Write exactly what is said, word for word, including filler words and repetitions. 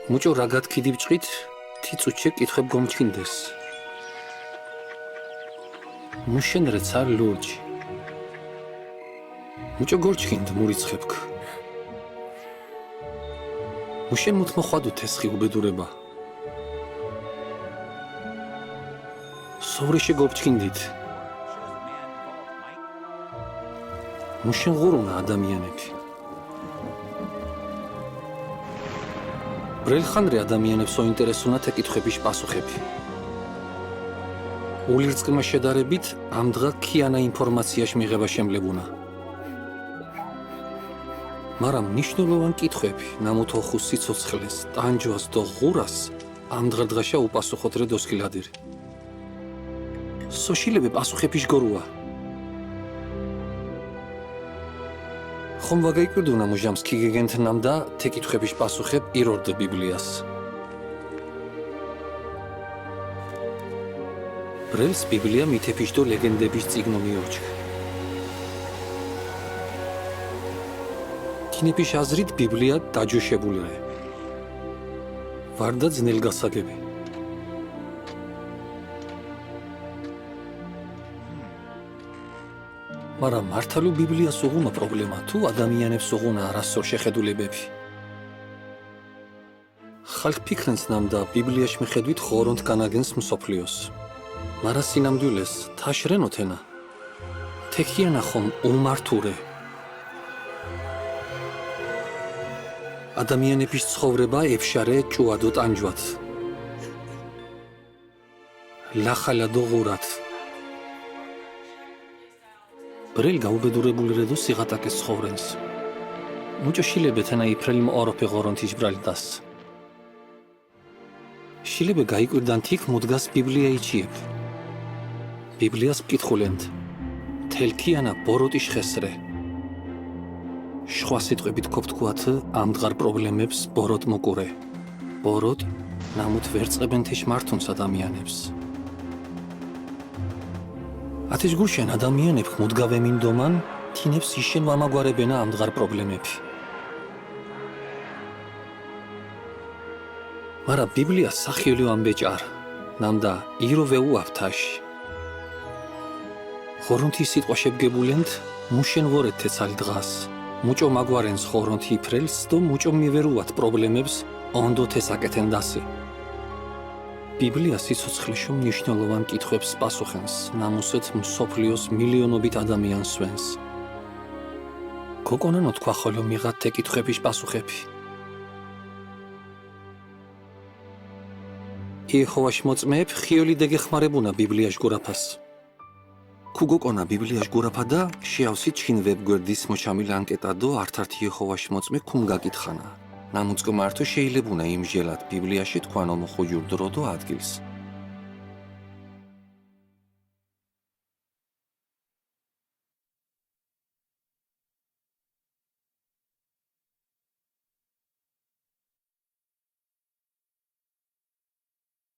მუჭო რა გათქიდი ბჭყით, თი წუჩე კითხვებ გომჩქინდეს. მუშენ რე ცარ ლურჯ. მუჭო გორჩქინდ მურიცხებქ. მუშენ მუთმოხვადუ თესხი უბედურება. სოვრიში გობჩქინდით. მუშენ ღურუნა ადამიანები. ბრელხანრი ადამიანებს ოინტერესუნა თე კითხვების პასუხები. ულირწკმა შედარებით, ამდღა ქიანა ინფორმაციაში მიღება შემლებუნა. მარა მნიშვნელოვან კითხვები, ნამუთოხუ სიცოცხლეს, ტანჯვას დო ღურას, ამდღარ დღაშა უპასუხოთ რე დოსკილადირი. სოშილები პასუხების გორუა. ხომ ვაგაიკვირდუნა მუჟამს ქიგეგენთ ნამდა თე კითხვების პასუხებ ირორდ ბიბლიას. ბრელს ბიბლია მითების დო ლეგენდების წიგნო მიორჩქ. ქინების აზრით ბიბლია დაჯოშებული რე. ვარდა ძნელგასაგები. მარა მართალო ბიბლიას უღუნა პრობლემა თუ ადამიანებს უღუნა არასწორ შეხედულებები? ხალხ ფიქრენს ნამდა ბიბლიაში მიხედვით ღორონთ განაგენს მსოფლიოს. მარა სინამდვილეს თაშ რენოთენა. თექიანა ხომ უმართურე. ადამიანების ცხოვრება ეფშარე ჭუადო ტანჯვათ. ლახალა დო ღურათ. ბრელ გაუბედურებული რედო სიღატაკეს ცხოვრენს. მუჭო შილებე თენა იფრელ მოოროფე ღორონთის ბრალდას. შილებე გაიკვირდან თიქ მუდგას ბიბლია იჩიებ. ბიბლიას მკითხულენთ. თელქიანა ბოროტი შხესრე. შხვა სიტყვებით ქოფთქუათ ამდღარ პრობლემებს ბოროტ მოკურე. ბოროტ ნამუთ ვერ წყებენ თეშ მართუნს ადამიანებს. ათეშ გუშენ ადამიანებს მუდგავე მინდომან, თინებს იშენ ვამაგვარებენა ამდღარ პრობლემები. მარა ბიბლია სახიოლი ვამბეჭარ, ნამდა ირო ვეუაფ თაში. ღორონთი სიტყვა შებგებულენთ, მუშენ ვორეთ თეცალ დღას. მუჭო მაგვარენს ღორონთი იფრელს დო მუჭო მივერუათ პრობლემებს, ონდო თეს აკეთენდასი. ბიბლია სიცოცხლეშო მნიშვნელოვან კითხვებს პასუხენს, ნამუსეთ მსოფლიოს მილიონობით ადამიანს სვენს. გოკონანო თქვა ხოლო მიღათ თე კითხვების პასუხები. იეჰოვაშ მოწმეებ ხიოლი დეგეხმარებუნა ბიბლია ჟგურაფას. ქუგოკონა ბიბლია ჟგურაფა და შეავსი ჩქინ ვებგვერდის მოჩამილ ანკეტა დო ართართ იეჰოვაშ მოწმე ქუმ გაკითხანა. ნამუწკ მართო შეიძლება უნა იმჟელად ბიბლიაში თქვანო მოხუჯურ დრო დო ადგილს.